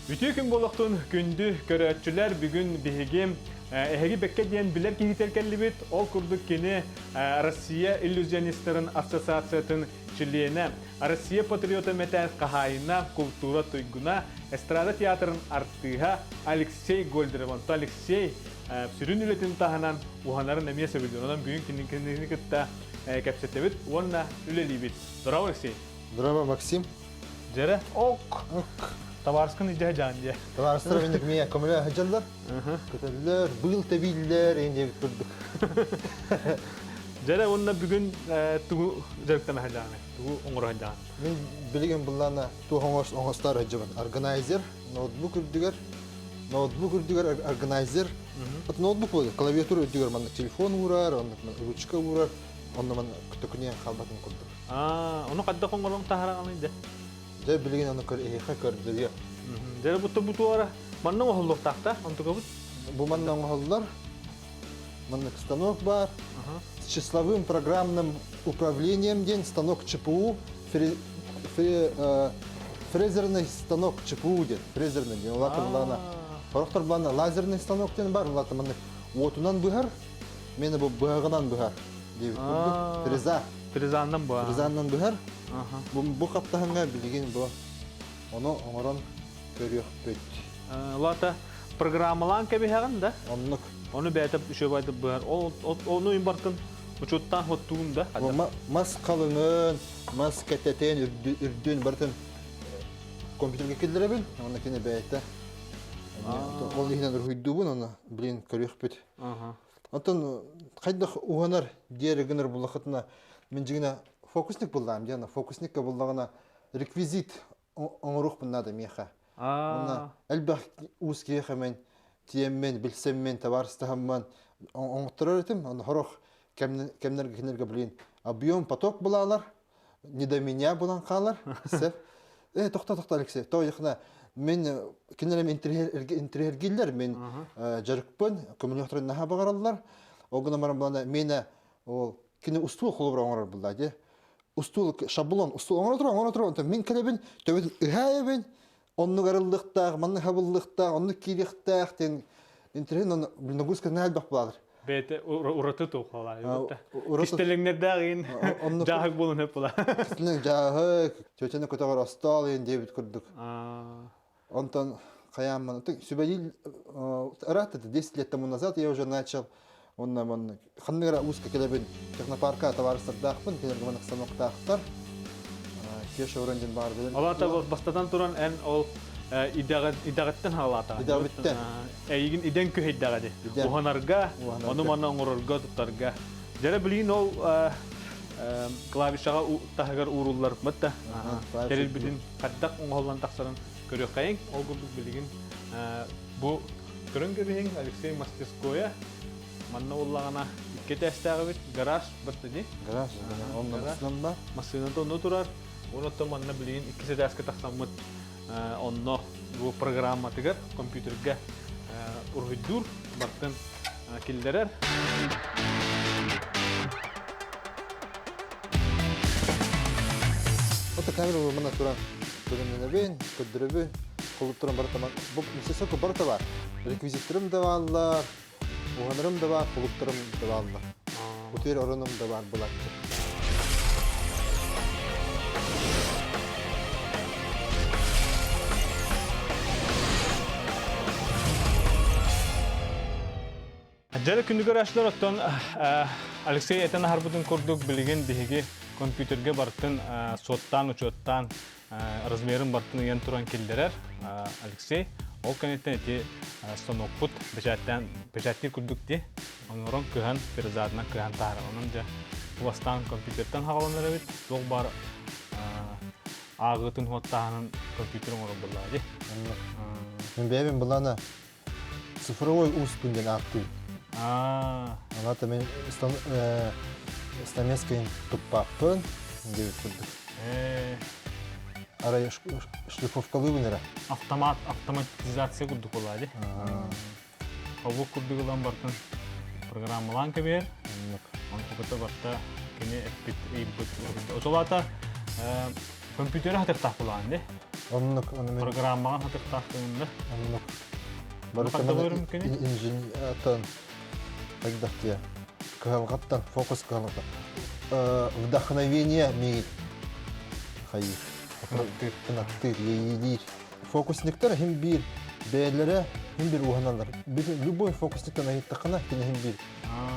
Үтүө күн буолуохтун күндү көрөөччүлэр, бүгүн биһиги эһиги бэккэ диэн билэр киһитэр кэллибит. Ол курдук кини Россия иллюзионистарын ассоциациятын чилиэнэ, Россия патриота мэтээл хаһаайына, култуура туйгуна, эстрада театрын артыыһа Алексей Гольдеров. Онтон Алексей сүрүн үлэтин таһынан уһанарын эмиэ сөбүлүүр. Онон бүгүн кинини кытта кэпсэтэбит уонна үлэлиибит. Здорово, Алексей! Здорово, Максим! Дьэрэ, ок! Табаарыскын илдьэ сылдьаҕын дии. Табаарыстар инник миэ көмөлө сылдьаллар. Көтөллөр, быыл тэбииллэр, эҥин диэбит курдук. Дьэрэ, уонна бүгүн тугу дьарыктана сылдьаҕыный? Тугу оҥоро сылдьаҕын? Мин билигин былаана туох оҥостоор сылдьабын. Органайзер, ноутбук үрдүгэр, ноутбук үрдүгэр органайзер. Вот ноутбук буолар, клавиатура үрдүгэр манна телефон уурар, онно ручка уурар, онно манна төкүнүйэн хаалбатын курдук. Аа, ону хайдах оҥорон таһараҕыный дэ? Дьэ, билигин ону көр, эһиэхэ көрдөрүө. Дьэ, бу бутуора манна оҥоһуллуохтаах онтукабыт? Бу манна оҥоһуллар. Маннык станок баар. С числовым программным управлением диэн станок ЧПУ, фрезерный станок ЧПУ диэн, фрезерный диэн, улаата булаана. Сорохтор булаана лазерный станок диэн бар, улаата маннык уотунан быһар, мені бу быһаҕынан быһар диэбит курдук. Фреза. Фрезаннан бу. Фрезаннан быһар. Бу, бу хаптаһыҥҥа билигин бу ону оҥорон көрүөхпүт. Лата программалаан кэбиһэҕин да? Оннук. Ону бэйэтэ үчүгэйдик быһар. Ол ону имбартын учуттаан хоттугун да? Мас халыҥын, мас кэтэтин, үрдүн барытын компьютерга киллэрэбин. Онно кини бэйэтэ. Ол иһинэн уруһуйдуубун, оны блин көрүөхпүт. Оттон хайдах уһанар диэри гынар буллахытына мин дьиҥинэ фокусник буллаам диэн фокусникка буллаҕына реквизит оҥоруохпун наада миэхэ. Онно элбэх уус киһиэхэ мен тиэммин, билсэммин, табаарыстаһаммын оҥотторор этим. Онно сорох кэмнэргэ кинилэргэ блин объем поток булаалар, не до меня булан хаалар. Сеп. Э, тохто, тохто, Алексей. Тоойохна мен кинилэрим интриһэргииллэр, мен дьарыкпын, көмөлөөхтөрүн наһаа баҕараллар. Ол гынан баран булана миэнэ ол кини устуул холобура оҥорор булла дии. Устуул шаблон устуул оҥоро турар, оҥоро турар. Онтон мин кэлэбин, төбөтүн ыһаайабын, оннук арыллыахтаах, маннык хабыллыахтаах, оннук киириэхтээх диэн интриһин нагрузка наһаа элбэх буолар. Бэйэтэ ураты туохалаа. Кистэлэҥнэрдээх иин дьааһык буолан өп була. Кистэлэҥ дьааһык, чөчөнү көтөҕөр остуол иин диэбит курдук. Онтон хайааммын сүбэлиил ыраатта 10 лет тому назад я уже начал онно маннык ханнык эрэ ууска кэлэбин технопарка табаарыстардаахпын кинилэргэ маннык станоктаахтар Кеша Уран диэн баар билэн Алата бастатан туран эн ол идэҕиттэн хаалаата. Идэҕиттэн. Эйигин идэн күһэйдэҕэ ди. Уһанарга, ону маны оҥорорго, туттарга. Дьэрэ билигин ол клавишаҕа таһыгар ууруллар да тэрилбитин хайдах оҥоһуллан тахсарын көрүөххэйиҥ. Ол курдук билигин бу көрөн кэбиһиҥ Алексей мастерскойа манна уллаҕына икки этээстээх эбит гараж барта дии. Гараж, онно массыынам бар. Массыыната онно турар. Онон манна билигин иккис этээскэ тахсаммыт онно бу программатыгар компьютерга уруһуйдуур бартын киллэрэр. Ото камера мына туран бөлөмнөнөбүн, көрдөрөбүн, холуттарым барыта бу мисесоку барыта бар. Реквизиттерим да бааллар, уһанарым да бар, холуттарым да бааллар. Утуйар оронум да бар булаччы. Дьэ күндүгэр ашлар оттон Алексей этэн аһарбытын курдук билигин биһиги компьютергэ бартын суоттаан учуоттаан размерын бартын ыйан туран киллэрэр Алексей ол кэнниттэн ити станокпут печатьтаан печаттиир курдук дии Онорон кыһан, ферзаатынан кыһан таһар. Онон дьэ бастаан компьютертан хаҕаланар эбит. Туох баар ааҕыытын хуоттааһынын компьютер оҥорор буоллаҕа дии. Мин бэйэбин былаана цифровой успун диэн ааттыыбын. Аната мен стамескайын туппаппын диэбит курдук. Арай шлифовкалыыбын эрэ. Автомат, автоматизация курдук буоллаҕа дии. Холбук курдук ылан бартын программалаан кэбиһэр. Онтуката барта кини эппит ыйбыт. Очолоото компьютера хатыртаах булаан де. Оннук, ону мен Программаҕа хатыктаах да? Оннук. Хаттабырым кини? Инженер хайдах диye кыһалҕаттан фокус кыһалҕата вдохновение миигин хайыыр кынаттыыр иэйиилиир фокусниктар хим биир бэйэлэрэ хим биир уһаналлар любой фокусниктан айыттаххына кини хим биир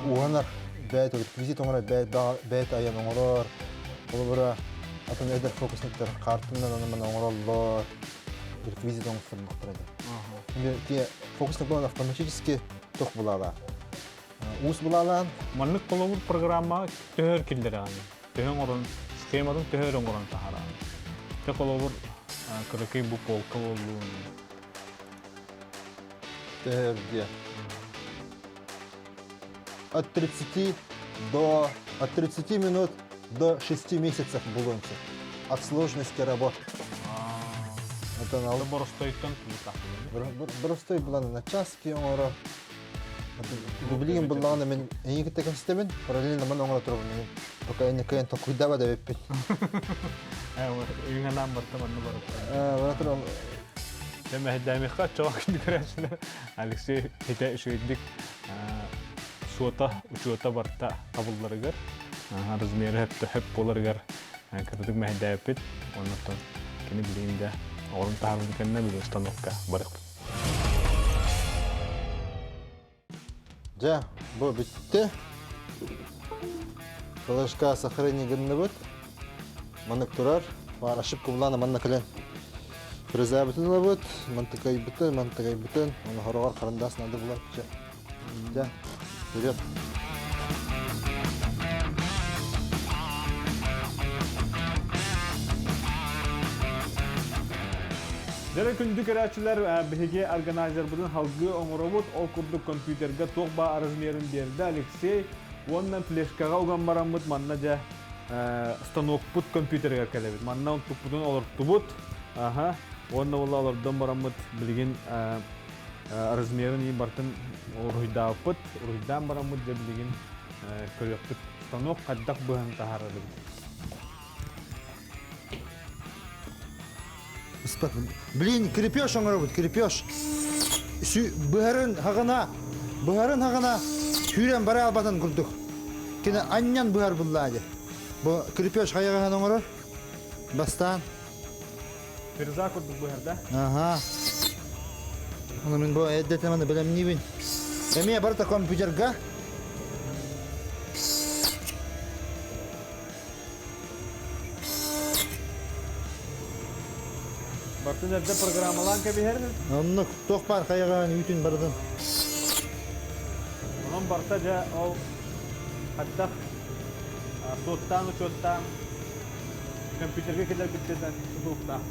уһанар бэйэтэ реквизит оҥорор бэйэтэ айан оҥорор холобура атын эдэр фокусниктар хаартынан аны оҥороллор реквизит оҥостор диye фокусник буолан автоматически туох булаала уус булаалаан Маннык холобур программа төһөр киллэрэҕин? Төһө оҥорон, схематын төһөр оҥорон таһараҕын? Те холобур кыракый бу полка буоллун. Төһөр диye. От 30 до от 30 минут до 6 месяцев булуончу. От сложности работ. Это Боростойтон Боростой булан на час ки оҥоро. Билигин буллаҕына мен эйигин кытта кэпсэтэбин, параллельно ман оҥоро турабын мен. Пока эни кыайан толкуйдаба да эбиппин. Үйүҥ барта манна барып. Бара турам. Дэмэһдэмихха чоҕ күрәсилер Алексей хите үчүгүйдик суота учуота барта табылларыгар размеры хөптө хөп боларыгар кырдык мэһэйдээбиппит оннуттан кини билигин да оҕолорун таһаарбытын кэннэ билигин станокка барыахпыт. Дьэ, бу бүттэ. Флешка сохранение гынныбыт. Маннык турар. Баар ошибка булаана манна кэлэн фрезабытын ылабыт, мантыкайбытын, мантыкайбытын, оны хороҕор харандаас надо булар. Дьэ, вперед! Дьэ күндү көрөөччүлэр, биһиги органайзербытын халгыы оҥоробут. Ол курдук компьютерга туох баар размерын биэрдэ Алексей. Уонна флешкаҕа уган бараммыт манна дьэ станокпут компьютерыгар кэлэбит. Манна онтукпутун олортубут. Аха. Уонна буолла олордон бараммыт билигин размерын и бартын уруһуйдаабыппыт. Уруһуйдаан бараммыт дьэ билигин көрүөхпүт. Станок хайдах быһан таһаарарыбыт. Блин, крепеж оҥоробут, крепеж. Быһарын хаҕына, быһарын хаҕына сүүрэн бара албатын курдук. Кини анньан быһар буллаа дии. Бу крепеж хайаҕаһын оҥорор. Бастаан. Ферза курдук быһар да? Ага. Оны мин бу эрдэтэманы бэлэмниибин. Эмиэ барыта компьютерга. Бартын эрдэ программалаан кэбиһэр. Оннук туох баар хайаҕаан үүтүн барытын. Онон барта дьэ ол хайдах суоттаан учуоттаан компьютерга кэлэрбиттэн тутулуктаах.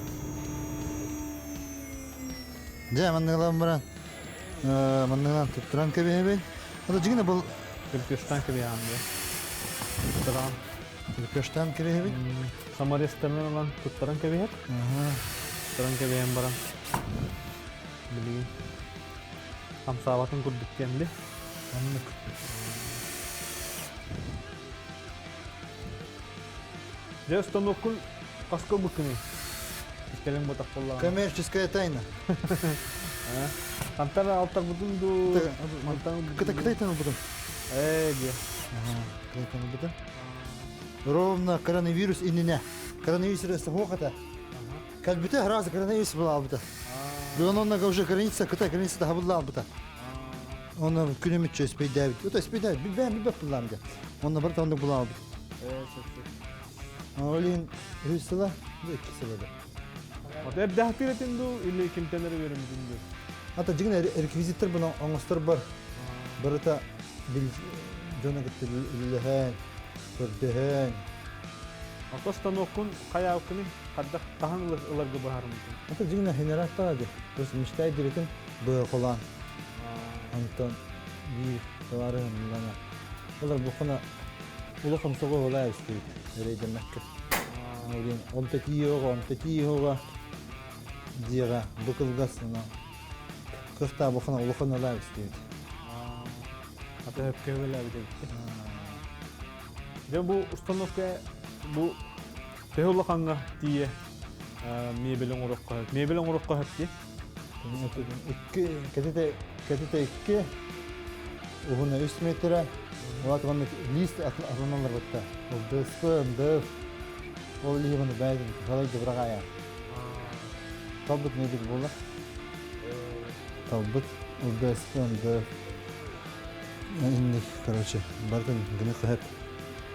Дьэ манныгылан баран манныгынан туттаран кэбиһэбин. Ата дьиҥинэ бұл Кирпичтан кэбиһэҕин диye. Туттаран. Кирпичтан кэбиһэбин. Саморезтарынан ылан туттаран кэбиһэр. Туттаран кэбиһэн баран билигин хамсаабатын курдук диэн би. Оннук. Дьэ станоккун хаска ылбыккыный? Истэлиҥ ботах буоллаҕына. Коммерческая тайна. Хантан алтарбытын дуу? Мантан Кытайтан ылбытым. Ээ диэ. Кытайтан ылбытым. Ровно коронавирус иннинэ. Коронавирус суох этэ. Кэлбитэ сразу коронавирус булаабыта. Бүгүн онно уже граница, Кытай граница хабыллаабыта. Оны күнүмүтчө испейдээбит. Ото испейдээбит, билбээн билбэт буллаам дьэ. Онно барыта оннук булаабыт. Ол иһин үһүс сыла, бу икки сыла да. Ото эрдэхтир этин дуу или кимтэн эрэ үөрэммитин дуу? Ата дьиҥин реквизиттэр буна оҥостор бар. Барыта дьону кытта үлэлэһэн, көрдөһөн. Ото станоккун хайаабыккыный? Хайдах хаһан ыларга быһаарыммытын? Ата дьиҥин генератор дии. То есть мечтай диретин быһа Онтон биир товарыһым ылана. Олар бухана улахан соҕо олаа истибит эрэйдэммэккэ. Ол онто тиийиэҕэ, онто тиийиэҕэ диэҕэ бу кылгас кыахтаа бухана улахан олаа истибит. Ата өпкө бэлээбит эбит. Дьэ бу установка бу төһө улахаҥҥа тиийэ? Мебель оҥоруохха сөп. Мебель оҥоруохха сөп дии. Икки, кэтитэ, кэтитэ икки, уһуна үс метрэ. Улаат маннык лист атыланалар бытта. Ол ДСП, МДФ, ол лиһи маны бэйдин халай дыбраҕая. Талбыт мебель буолар. Талбыт ЛДСП, МДФ. Инник, короче, бартын гыны кыһып.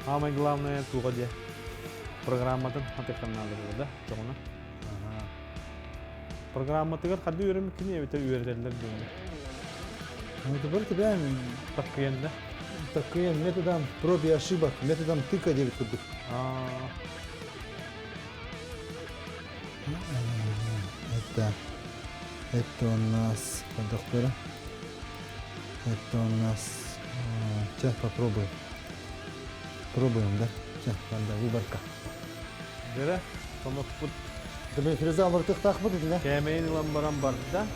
Самое главное туға де программатын хатыктан наада буолар да чоҕуна. Программатыгар харды үөрэммиккини эбэтэр үөрэтэллэр дуу? Ну, это тебя Таккыйан да? Таккыйан методом проб и ошибок, методом тыка диэбит курдук. Это, это у нас доктора. Это у нас... Сейчас попробуем. Пробуем, да? Сейчас, надо выборка. Дere, тоноппут. Тебе фреза алыртыктаахпыт итинэ. Кээмэйин ылан баран барда.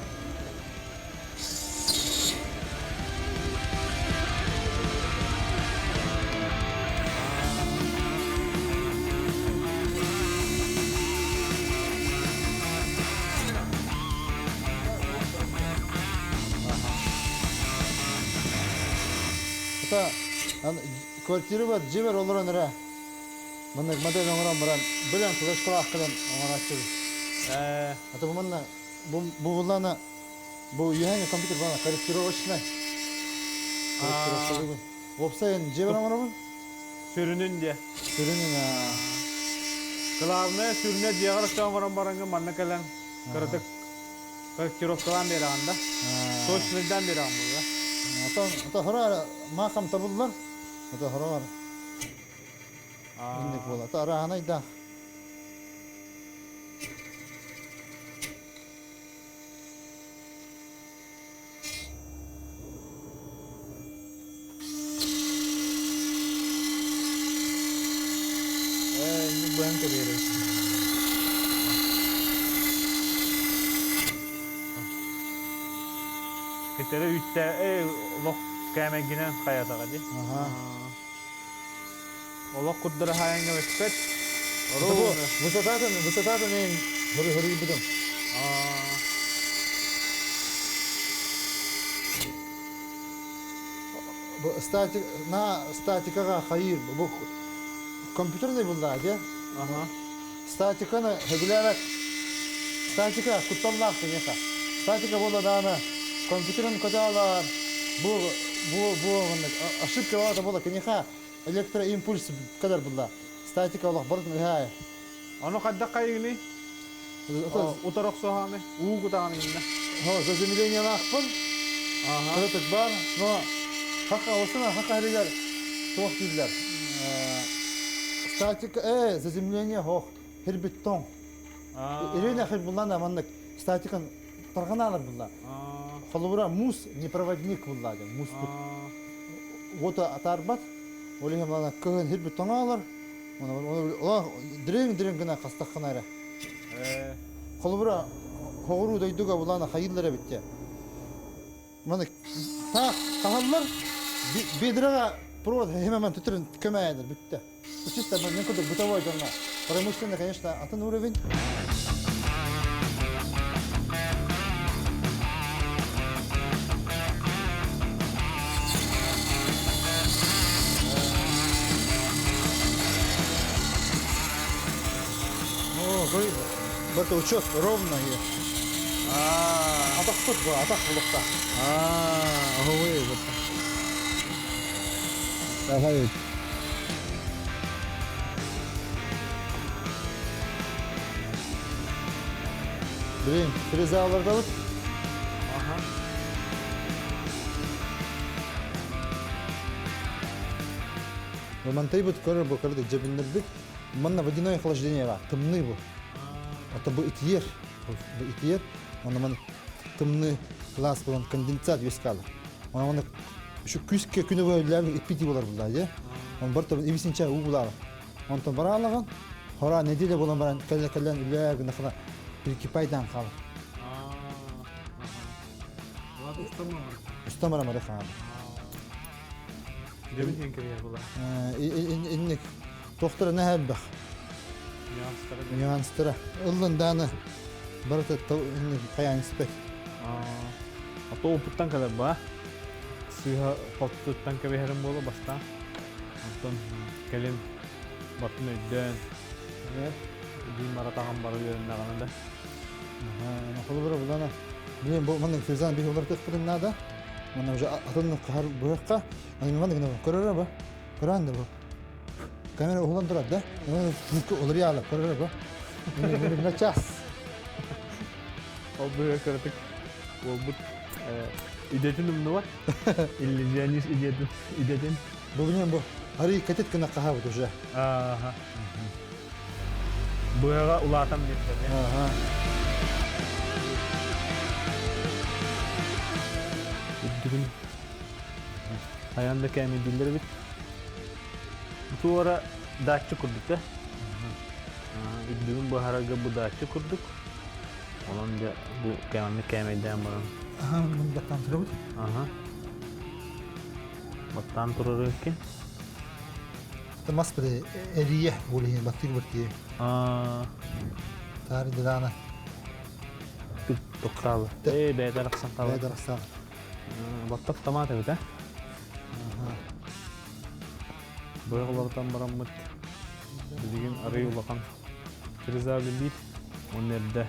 Это квартира бар, дьиэ олорон эрэ Маннык модель оҥорон баран, билэн флешкалаах кэлэн оҥорооччубут. А то бу манна бу буллана бу үөһээҥи компьютер баана корректировочный. Корректировкалыыбын. Уопсайын дьиэбэр оҥоробун. Сүрүнүн диэ. Сүрүнүн Главное сүрүнэ дьиэҕэр өссө оҥорон бараҥҥын манна кэлэн кыратык корректировкалаан биэрэҕин да. Точныйдаан биэрэҕин буолла. Отон ото хороор маахам табыллар. Ото хороор Инник буола. Арааһынайдаах. Ээ, инник быһан кэбиһэрэ. Китэри үүттэ, ээ, олох кээмэйгинэн хайатаҕа дии. Аха. Олох курдара хаайаҥҥа бүппэт. Высотатын, высотатын эйин хөрүйбүтүм. Статик, на статикаға хайыр, бу компьютерный булла, де? Ага. Статиканы хөбүлээбэт. Статика кутталлаах киниэхэ. Статика буолла даҕаны компьютерын көтөҕөлөөр бу бу бу ошибка буола буола киниэхэ электроимпульс кэлэр булла. Статика олох барытын ыһаайар. Ону хайдах хайыгыный? Утар охсуһааны, уу кутаҕын иннэ. Заземлениелаахпын. Кыратык баар, но хака осына хака хэригэр туох дииллэр. Статика, заземление хоох, хирбит тоҥ. Ирина хир буллана маннык статикан тарҕанаалар булла. Холобура муус непроводник булла диэн муус бут. Уота атаарбат. Ол иһин мана кыһын хирбит тоҥоолор. Дириҥ-дириҥ гына хастаххына эрэ. Холобура хоҕуруу дойдуга булаана хайыыллар эбит диэ. Маны таах хаһаллар бедраҕа провод химэмэн түтүрүн көмөйөнөр бүттэ. Чисто мен курдук бытовой дьоҥҥо. Промышленный, конечно, атын уровень. О, это учет ровно. Атах тут бу, атах булукта. Ой, Давай. Блин, фрезалардабыт. Ага. Мантайбыт көрөр бу көрдүк дьэбиннэрбит. Манна водяное охлаждение бар, тымныы бу. Ото бу итиер, бу итиер. Онно ман тымныы класс булан конденсат үөскалар. Онон şu күскө күнү бөөлләр иппити болар булла, же. Он бар тобун ибисинче уу булар. Онтон бараалаҕын, хора неделя болан баран кэллэ-кэллэн үлэ гына прикипайдан хаалар. Устамара мары хаалар. Дебин диэн кэриэ була. Инник тохтор не элбэх. Нюанстара. Нюанстара. Ыллын дааны барыта хайаан испэт. А то опыттан кэлэр ба. Сыыһа хоттуттан кэбиһэрим буола бастаан. Онтон кэлин бартын өйдөөн илиим аратаҕым бары үөрэннэҕинэ да. Холобура булана билин бу маннык фрезаны биһи уларытыахпытын наада. Манна уже атын хаһар быһыахха. Маннык гына көрөрө бу. Көрөн да бу. Камера уһулан турар да. Уларыйаалар көрөрө бу. На час. Ол быһа кыратык уолбут идэтин умнубат. Иллюзионист идетин. Идетин. Бүгүнэн бу арый кэтит гына хаһабыт уже. Ааха. Быһаҕа улаатан биэрдэ. Ага. Үрдүгүн хайаан да кээмэйдииллэр эбит. Туора датчик курдук да. Үрдүгүн быһарарга бу датчик курдук. Онон дьэ бу кэмэммит кээмэйдээн баран. Аха, баттаан турабыт. Аха. Баттаан турар икки. Мас били эрийэ буолуһин баттык быртыы. Таары дылаана. Тоқтаалы. Ээ, бэйэтэ арахсан таалы. Бэйэтэ арахсан. Баттап томат эбит, э? Быйыллартан бараммыт билигин арый улахан фреза үлэлиир. Уонна эрдэ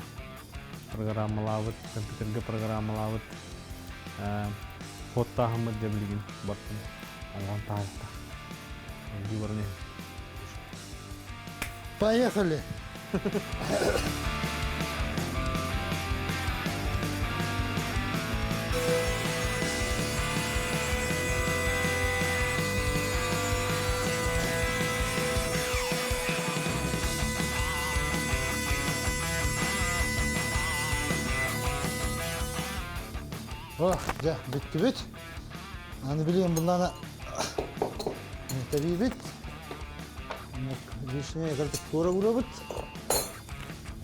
программалаабыт, компьютерга программалаабыт хуоттааһыммыт дьэ билигин бартын оҥорон таһаарта. Дии баран иһин. Поехали! О, дьэ, бүттүбүт. Аны билигин буллаана тэрийбит. Лишнее кырдык туора уурабыт.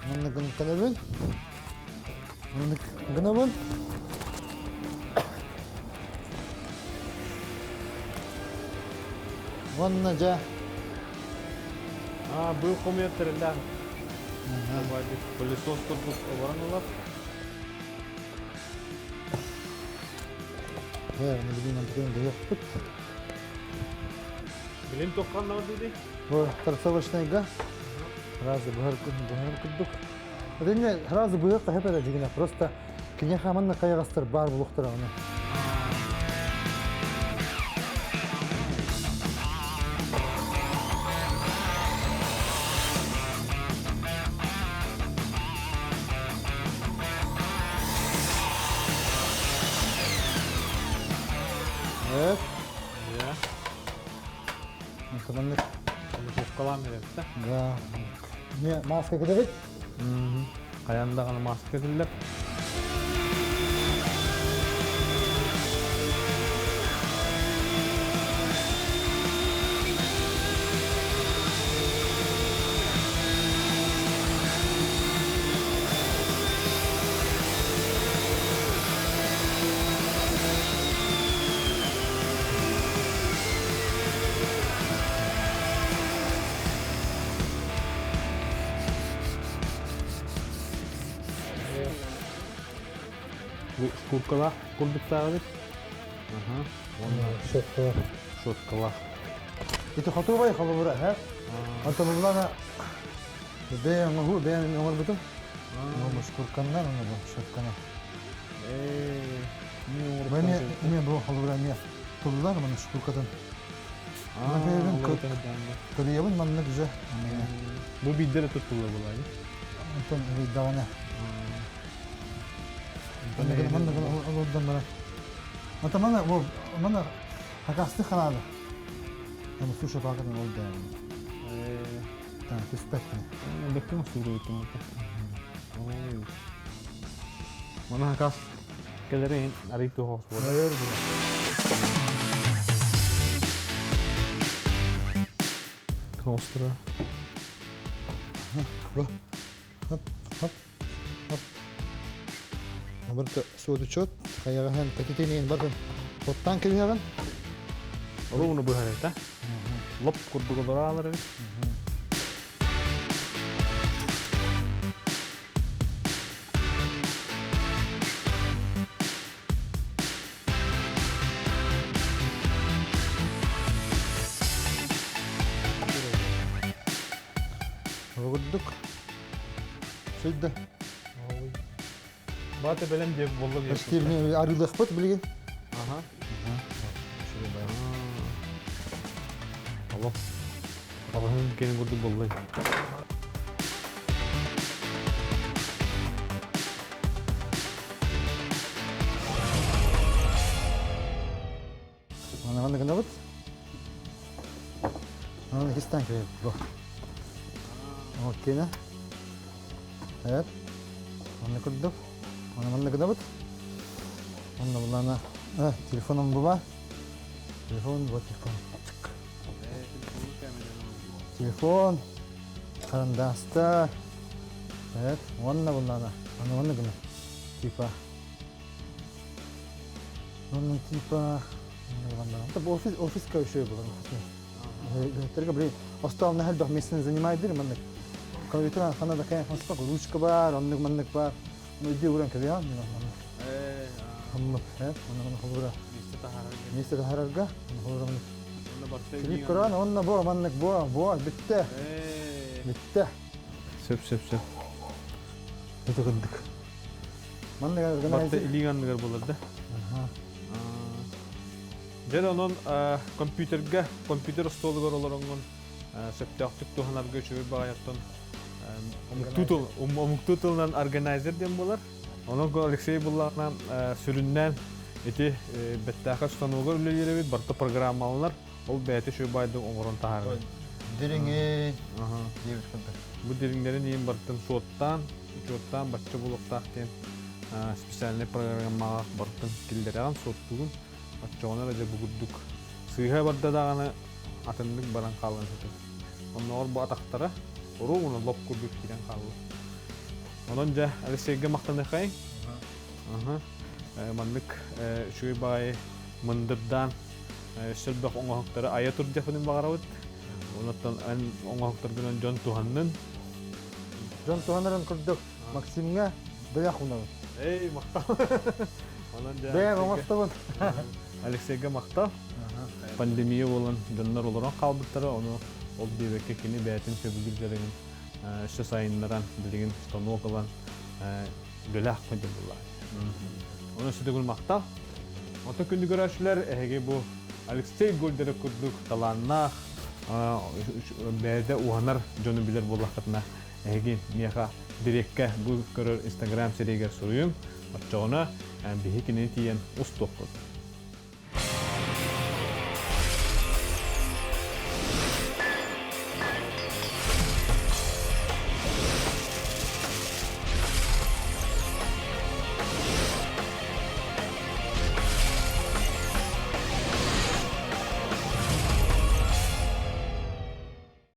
Манна гынтанабын. Маннык гынабын. Уонна дьэ А, бу хомуйар тэриллээх. Пылесос курдук олорон ылар. Э, билин антыгын быһыахпыт. Билин тохханнаҕа дии. Бу торцовочнайга сразу быһар быһар курдук. Это сразу быһыах хаһып эрэ дьигинэ просто киниэхэ манна хайаҕастар баар булуохтара оны. Evet. Я. Маннык. Куккалаан беребит да. Да. Не, маска кэтэбит? Хайаан даҕаны маска кэтиллэр. Бу шкуркалаах курдуктаах эбит. Аха. Уонна Шоткалаах. Шоткалаах. Ити хотуобай холобура, һэ? Онтон булана бэйэм оҥоһуу, бэйэм оҥорбутум. Бу шкурканнан ону бу шоткана. Ээ, Эми бу холобура эмиэ туллар маны шкуркатын. Көлүйэбин маннык же. Бу биирдэ туттуллар буолаа. Онтон даҕаны. Маннык олордон баран. Онтон мана бу мана хакасты ханаады. Аны суша пакатын ол да. Түспэт. Бэккэ мустугуруйуттум. Мана хакас кэлэрин арый туох буолар. Тоостура. Хоп, хоп, хоп. Барыта суотучет, хайаҕаһын кэтитиниин батын тоттаан кэбиһэҕин. Ровно быһар эбит, а? Лоп курдук олораалар эбит. Бу курдук. Сүйдэ. Баата бэлэм диэн буолла диэн. Почти арыылыахпыт билигин. Аха. Алло. Аллахын кенин курдук боллай. Аны ханна гынабыт? Аны иккистан кирэбит бу. Окейна. Evet. Онно курдук. Аны манна гынабыт. Онно булана. Телефоном буба. Телефон, вот телефон. Телефон. Карандаста. Evet. Онно булана. Аны манна гына. Типа Ну, типа, офис, офиска еще было. Только, блин, остал на хельбах местный занимает дыр, маннык. Компьютер, хана такая, ханспак, ручка бар, оннук маннык бар. Ну, иди уран кабиан, маннык. Оннук, оннук холура. Место тахарарга, холура маннык. Клип көрөн, онно бо, маннык бо, бо, битте. Битте. Сөп, сөп, сөп. Это кындык. Маннык Барта илииҥ анныгар буолар да? Дьэ онон компьютерга, компьютер остуолугар олороҥҥун сөптөөхтүк туһанарга үчүгэй баҕайыттан омуктуу тылынан органайзер диэн буолар. Онон Алексей буллаҕына сүрүннээн ити бэттээхэ станогар үлэлиир эбит, барыта программаланар. Ол бэйэтэ үчүгэй баайдык оҥорон таһаарар. Дириҥи диэбит курдук. Бу дириҥнэрин иин барытын суоттаан, учуоттаан бачча булуохтаах диэн специальный программаҕа барытын киллэрэҕин, суоттуугун. Оччоҕуна эрэ дьэ бу курдук сыыһа барда даҕаны атыннык баран хаалан сытар. Оннооҕор бу атахтара оруобуна лоп курдук киирэн хаалла. Онон дьэ Алексейга махтаныахайыҥ. Маннык үчүгэй баҕайы мындырдаан өссө элбэх оҥоһуктары айа турдьахпытын баҕарабыт. Онуттан эн оҥоһуктаргынан дьон туһаннын. Дьон туһанарын курдук Максимҥа бэлэх уунабын. Эй, махтал. Онон дьэ Бэйэм оҥостобун. Алексейга махтал. Пандемия буолан дьоннор олорон хаалбыттара, ону ол диэбэккэ кини бэйэтин сөбүлүүр дьарыгын өссө сайыннаран, билигин станок ылан үлэлээх диэн булла. Оны өссө махтал. Оттон күндү көрөөччүлэр, эһиги бу Алексей Гольдеров курдук талааннаах, бэйэтэ уһанар дьону билэр буоллаххытына, эһиги миэхэ дириэккэ бу көрөр Инстаграм сирэйигэр суруйуҥ. Оччоҕуна биһи кинини тиийэн устуохпут.